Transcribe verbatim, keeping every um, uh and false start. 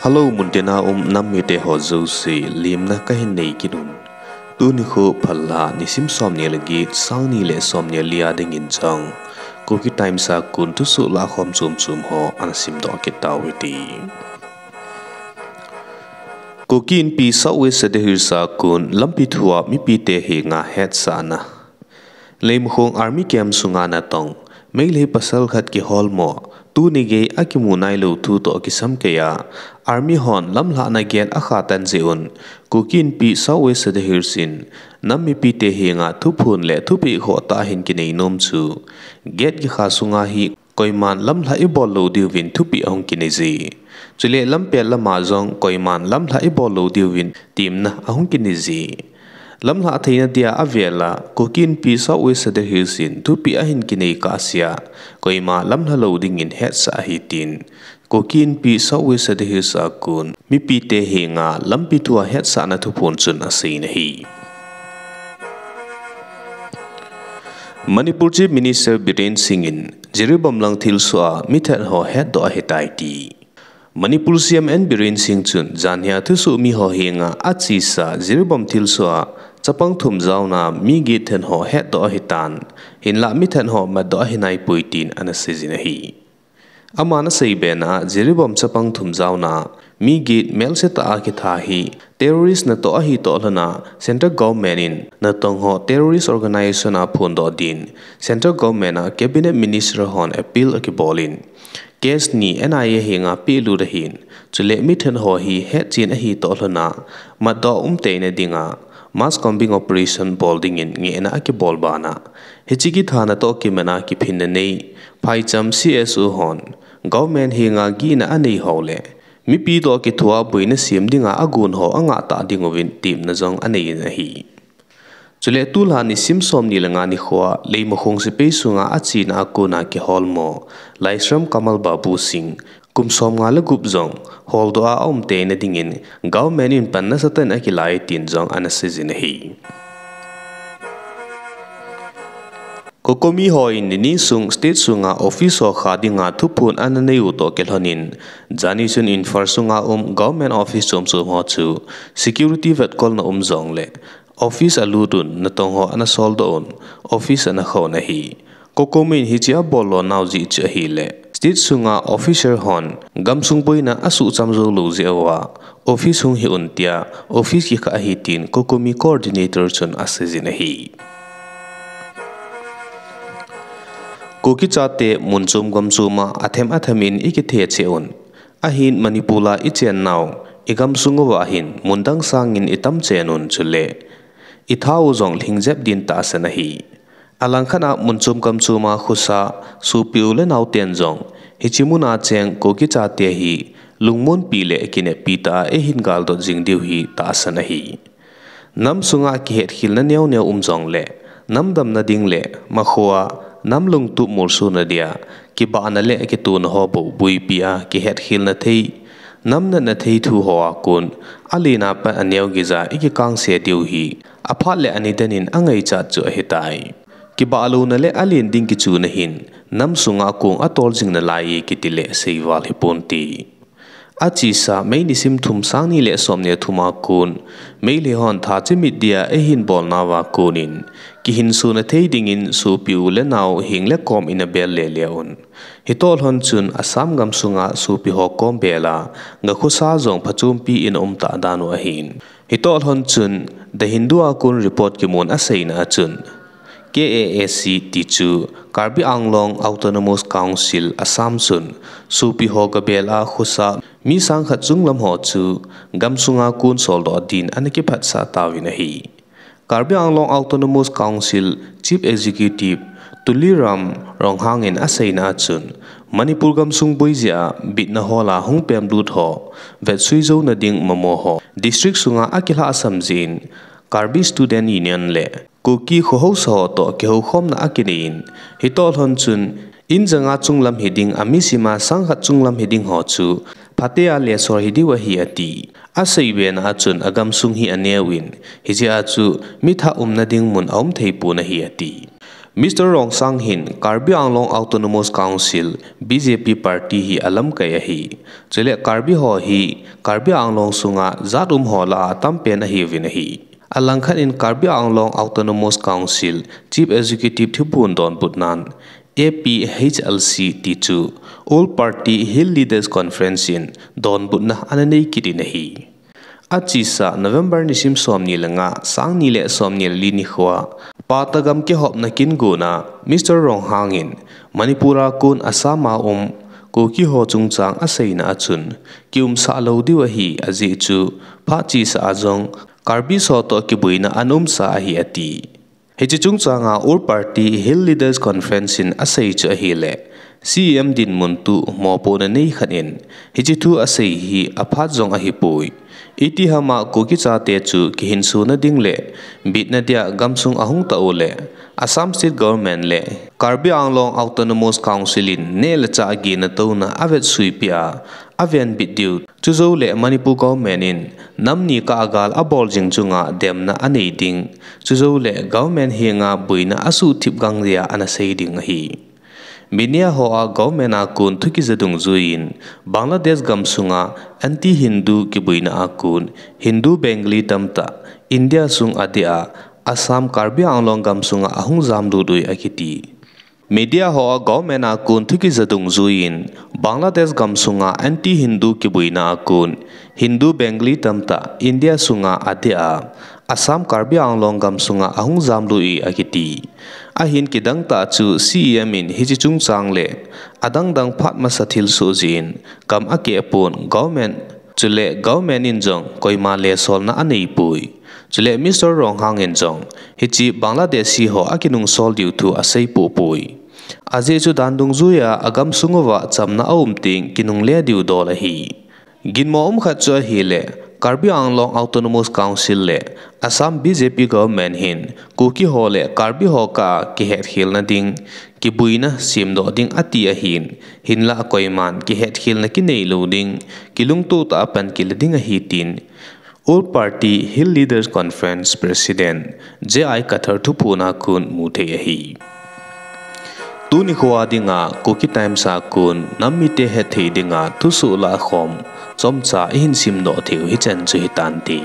Hello, muntina um nam mite ho jouse, lemna kahin nei kit un. Tuni khu phalla nisim somni le get, sangni le somni le li a dingin jong Kuki Times a kon thusoh lahkhom chom chom ho ana simdoh kit tau hite. Kuki Inpi South West Sadar Hills a kon lampi thua mipite henga hetsahna. Leimakhong Army Camp sunga natong Meitei pasal khat kiholmo, tuni gei akimu nailou thu toh kisam keiya, Army hon lamlhahna gate akha tan jeh un, Kuki Inpi South West Sadar Hills in nam mipite henga thuphon le thupeh khoh tah ahin kinei nom chu, gate kikha sunga hi koiman lamlhah ibol lou diuvin thupeh ahung kinei je. Chule lampet lama jong koiman lamlhah ibol lou diuvin temna ahung kinei je. Lamlhah theina dia avela Kuki Inpi South West Sadar Hills in thupeh ahin kinei kahsea, koima lamlha lou dingin hetsah ahi tin, Kuki Inpi South West Sadar Hills a kon mipite henga lampi thua hetsahna thuphon chun aseiyin ahi. Manipur Chief Minister Biren Singh in Jiribam lang thilsoh a mithat ho hetdoh ahitai ti. Manipur C M N Biren Singh chun janhia thusoh mi ho henga achesa Jiribam thilsoh a chapang thum jaona mi get that ho hetdoh ahitan, hinlah mithat ho matdoh ahinaipoi tin ana seijin ahi. Aman asei bena a Jiribam chapang thum jaona mi get melsetah a kitha hi terrorist natoh ahi toh lhona Central Government in natong ho terrorist organization a phondoh din Central Government a Cabinet Minister hon appeal akibol in case ni N I A henga pelut ahin, chule mithat ho hi hetchen ahi toh lhona matdoh umteina dinga mass combing operation bol dingin ngehna akibol bana, hiche kithana toh kimatna kiphinna nei phaicham C S O hon government henga gihna anei ho le mipi toh kithua boina sem dinga agon ho angah tah dinguvin temna jong aneiyin ahi. Chule tulha nisim somni le nga nikhoa Leimakhong sepai sunga achena a kona kiholmo Laishram Kamal Babu Singh, kum somnga le gup jong holdoh a aumteina dingin government in pan nasatah in akilai tin jong ana seijin ahi. COCOMI hon nini sung state sunga office ho kha dinga thuphon ana neiu toh kilhonin, jani chun Imphal sunga um government office chom chom ho chu security vetkolna um jongle office alut un, natong ho ana soldoh un, office ana khauvun ahi. COCOMI in hiche abol lonau jeh chu ahile state sunga officer hon gamsung boina asuhcham jou lou jeh uva office hung hih un tia office kikha ahi tin COCOMI coordinator chun aseijin ahi. Kuki chate mun chom gam choma athem athem in ikithe cheh un. Ahin Manipur a ichennau igamsung uva hin mundang sangin itam chen un chule ithau jong lhingjep din tahsan ahi. Alangkhat a mun chom gam choma khosa sopi u le naoten jong hiche muna cheng Kuki chate hi lungmonpi le kineppi tah a eihin galdot jing diu hi tahsan ahi. Nam sunga kihetkhelna neo neo um jongle nam damna ding le makhoa nam lungtup molsona dia kibahna le kitona ho bou boipi a kihetkhelna thei, nam natna thei thu hoa kon alen a pat aneo geija ikikangse diu hi aphat le anidan in angaichat chu ahitai. Kibahlouna le alen ding kichuna hin nam sunga kong atol jing nalai e kitile seival hiponte. Achesa May nisim thum, sangni le somni le thum a kon Meitei hon tha chimit dia eihin bolnauva konin kihinsona thei dingin sopi u le nao heng le kom in abel lele un. Hitoh lhon chun Assam gamsunga sopi ho kom bel a gakhosa jong phachompi in aum tah dan u ahin. Hitoh lhon chun The Hindu a kon report kimun aseina a chun K A A C ti chu Karbi Anglong Autonomous Council Assam chun sopi ho gabel a khosa mi sangkhat chunglam ho chu gamsunga kon soldoh din ana kiphatsah tauvin ahi. Karbi Anglong Autonomous Council Chief Executive Tuliram Ronghang in aseina a chun Manipur gamsung boi jeh a bitna hol a hung pemlut ho vetsui jouna ding mamo ho district sunga akilhahsam jeh in Karbi Student Union le Kuki khohaosa ho toh kihoukhomna akinei in, hitoh lhon chun in janga chunglam hiding, amisima sangkhat chunglam hiding ho chu phatea lesol hidiu ahi ati. Asei bena a chun agamsung hi aneuvin, hijeh a chu mithah umna ding mun aum theipon ahi ati. Mister Rongsang hin Karbi Anglong Autonomous Council, B J P party hi alamkai ahi. Chule Karbi ho hi Karbi Anglong sunga jat um ho lah a tampen ahiuvin ahi. Alangkhat in Karbi Anglong Autonomous Council Chief Executive thupun donbutnan A P H L C ti chu All Party Hill Leaders Conference in donbutna ana nei kit in ahi. Achesa November nisim somni le nga, sangni le somni le li nikhoa, Patagam kihopna kinguna Mister Ronghang in Manipur a kon Assam a um Kuki ho chungchang aseina a chun, kiumsah lou diu ahi, ajeh chu phat chesa a jong Karbi ho toh kibuina ana umsa ahi ati. Hiche chungchanga All Party Hill Leaders Conference in asei chu ahile, C E M dinmun tu mopohna nei khat in, hiche thu asei hi aphat jong ahipoi. Itihama Kuki chate chu kihinsona ding le bitna dia gamsung ahung tah u le, Assam State Government le Karbi Anglong Autonomous Council in neh le chah gina touna avetsuipeh a, avenbit diu. Chujou le Manipur Government in nam ni kah a gal abol jing chunga demna anei ding. Chujou le government henga boina asuhthip gang dia ana sei ding ahi. Media ho a government a kon thu kija dungjuiyin, Bangladesh gamsunga anti-Hindu kiboina a kon, Hindu Bengali tamtah India sung adeh a, Assam Karbi Anglong gamsunga ahung jamlut uve akiti. Media ho a government a kon thu kija dungjuiyin, Bangladesh gamsunga anti-Hindu kiboina a kon, Hindu Bengali tamtah India sunga adeh a, Assam Karbi Anglong gamsunga ahung jamlut uve akiti. Ahin kidang tah chu C E M in hiche chungchang le adangdang phat masa thilsoh jeh in kam akeh pon, government, chule government in jong koima lesolna aneipoi. Chule Mister Ronghang in jong hiche Bangladeshi ho akinungsol diu thu aseipohpoi. Ajeh chu dan dungjuiya agamsung uva chamna aum teng kinungle diu dol ahi. Ginmo um khat chu ahile, Karbi Anglong Autonomous Council le Assam B J P government hin Kuki ho le Karbi ho kah a kihetkhelna ding, kiboina semdoh ding ati ahin, hinlah koiman kihetkhelna kinei lou ding, kilungtoh tah a pan kila ding ahi tin, All Party Hill Leaders Conference President J I Kathar thuphon a kon muthei ahi. Tuni khoa dinga Kuki Times a kon nam mite hetthei dinga thusoh lahkhom chomcha ihin simdoh theiu hichan chu hitante.